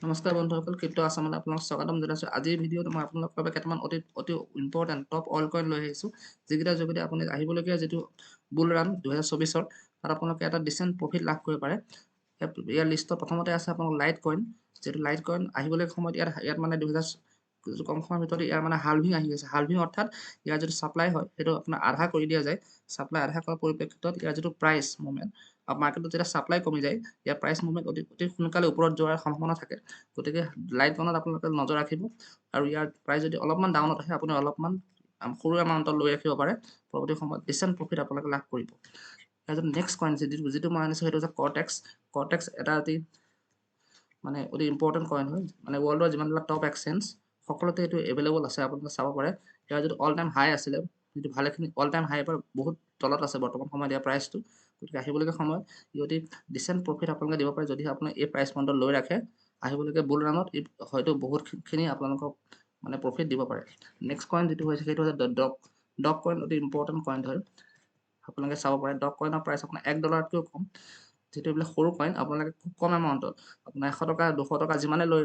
নমস্কাৰ বন্ধুসকল, ক্ৰিপ্ট' আছামলৈ আপোনালোক স্বাগতম জনাইছোঁ। আজিৰ ভিডিঅ'ত মই আপোনালোকৰ বাবে কেইটামান অতি অতি ইম্পৰ্টেণ্ট টপ অল্ট কইন লৈ আহিছোঁ, যিকেইটাৰ যোগেদি আপুনি আহিবলগীয়া যিটো বুল ৰান 2024ৰ, তাত আপোনালোকে এটা ডিচেণ্ট প্ৰফিট লাভ কৰিব পাৰে। ইয়াৰ লিষ্টত প্ৰথমতে আছে আপোনালোক লাইট কইন, যিটো লাইট কইন আহিবলগীয়া সময়ত ইয়াত মানে 2000 কম সময়ৰ ভিতৰত ইয়াৰ মানে হালভিং আহি আছে। হালভিং অৰ্থাৎ ইয়াৰ যিটো ছাপ্লাই হয়, সেইটো আপোনাৰ আধা কৰি দিয়া যায়। ছাপ্লাই আধা কৰাৰ পৰিপ্ৰেক্ষিতত ইয়াৰ যিটো প্ৰাইচ মুভমেণ্ট, মাৰ্কেটত যেতিয়া ছাপ্লাই কমি যায়, ইয়াৰ প্ৰাইচ মুভমেণ্ট অতি অতি সোনকালে ওপৰত যোৱাৰ সম্ভাৱনা থাকে। গতিকে লাইট কইনত আপোনালোকে নজৰ ৰাখিব আৰু ইয়াৰ প্ৰাইচ যদি অলপমান ডাউনত আহে, আপুনি অলপমান সৰু এমাউণ্টত লৈ ৰাখিব পাৰে। পৰৱৰ্তী সময়ত ডিচেণ্ট প্ৰফিট আপোনালোকে লাভ কৰিব। ইয়াৰ যিটো নেক্সট কইন যিটো মই আনিছোঁ, সেইটো হৈছে কৰ্টেক্স। কৰ্টেক্স এটা অতি মানে অতি ইম্পৰ্টেণ্ট কইন হয়। মানে ৱৰ্ল্ডৰ যিমানবিলাক টপ এক্সচেঞ্জ, সকলোতে এইটো এভেইলেবল আছে, আপোনালোকে চাব পাৰে। ইয়াৰ যিটো অল টাইম হাই আছিলে, যিটো ভালেখিনি অল টাইম হাইৰ পৰা বহুত তলত আছে বৰ্তমান সময়ত ইয়াৰ প্ৰাইচটো। গতিকে আহিবলগীয়া সময়ত ই অতি ডিচেণ্ট প্ৰফিট আপোনালোকে দিব পাৰে, যদিহে আপুনি এই প্ৰাইচ পইণ্টত লৈ ৰাখে। আহিবলগীয়া বুল ৰাণত ই হয়তো বহুতখিনি আপোনালোকক মানে প্ৰফিট দিব পাৰে। নেক্সট কইন যিটো হৈছে, সেইটো হৈছে ডগ। ডগ কইন অতি ইম্পৰ্টেণ্ট কইন হয়, আপোনালোকে চাব পাৰে। ডগ কইনৰ প্ৰাইচ আপোনাৰ 1 ডলাৰতকৈও কম। যিটো এইবিলাক সৰু কইন, আপোনালোকে খুব কম এমাউণ্টত আপোনাৰ 100 টকা, 200 টকা যিমানে লৈ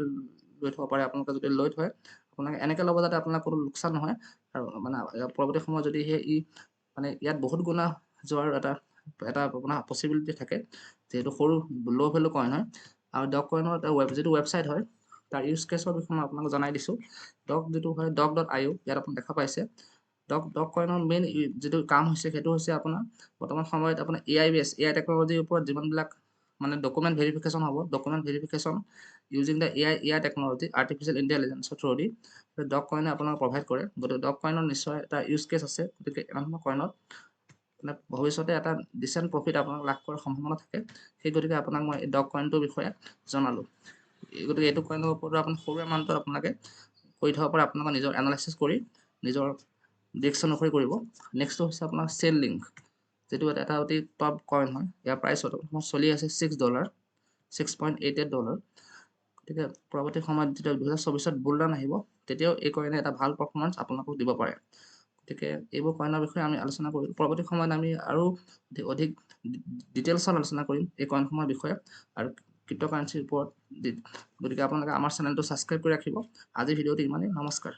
লৈ থ'ব পাৰে। আপোনালোকে যদি লৈ থয়, আপোনালোকে এনেকৈ ল'ব যাতে আপোনাৰ কোনো লোকচান নহয় আৰু মানে পৰৱৰ্তী সময়ত যদি সেই ই মানে ইয়াত বহুত গুণা যোৱাৰ এটা আপোনাৰ পচিবিলিটি থাকে, যিহেতু সৰু ল' ভেলু কইন হয়। আৰু ডগ কইনৰ এটা ৱেব যিটো ৱেবছাইট হয়, তাৰ ইউজ কেছৰ বিষয়ে মই আপোনাক জনাই দিছোঁ। ডগ যিটো হয়, dog.io, ইয়াত আপুনি দেখা পাইছে। ডগ কইনৰ মেইন যিটো কাম হৈছে, সেইটো হৈছে আপোনাৰ বৰ্তমান সময়ত আপোনাৰ এআই বেছ এআই টেকনলজিৰ ওপৰত যিমানবিলাক মানে ডকুমেণ্ট ভেৰিফিকেশ্যন হ'ব, document verification using the AI technology, artificial ইণ্টেলিজেঞ্চৰ through the dog কইনে আপোনাক প্ৰভাইড কৰে। গতিকে ডগ কইনৰ নিশ্চয় এটা ইউজ কেছ আছে। গতিকে এনেধৰণৰ কইনত মানে ভৱিষ্যতে এটা ডিচেণ্ট প্ৰফিট আপোনাক লাভ কৰাৰ সম্ভাৱনা থাকে। সেই গতিকে আপোনাক মই এই ডগ কইনটোৰ বিষয়ে জনালোঁ। গতিকে এইটো কইনৰ ওপৰতো আপুনি সৰু এমাউণ্টত আপোনালোকে কৰি থ'ব পাৰে। আপোনালোকে নিজৰ এনালাইচিছ কৰি নিজৰ ৰিস্ক অনুসৰি কৰিব। নেক্সটটো হৈছে আপোনাৰ চেইন লিংক, যিটো এটা অতি টপ কইন হয়। ইয়াৰ প্ৰাইচ বৰ্তমান চলি আছে $6, $6.88। গতিকে পৰৱৰ্তী সময়ত যেতিয়া 2024ত বুল ৰান আহিব, তেতিয়াও এই কইনে এটা ভাল পাৰফৰ্মেঞ্চ আপোনালোকক দিব পাৰে। গতিকে এইবোৰ কইনৰ বিষয়ে আমি আলোচনা কৰিলোঁ। পৰৱৰ্তী সময়ত আমি আৰু অধিক ডিটেইলছত আলোচনা কৰিম এই কইনসমূহৰ বিষয়ে আৰু ক্ৰিপ্ট' কাৰেঞ্চিৰ ওপৰত। গতিকে আপোনালোকে আমাৰ চেনেলটো ছাবস্ক্ৰাইব কৰি ৰাখিব। আজিৰ ভিডিঅ'টো ইমানেই। নমস্কাৰ।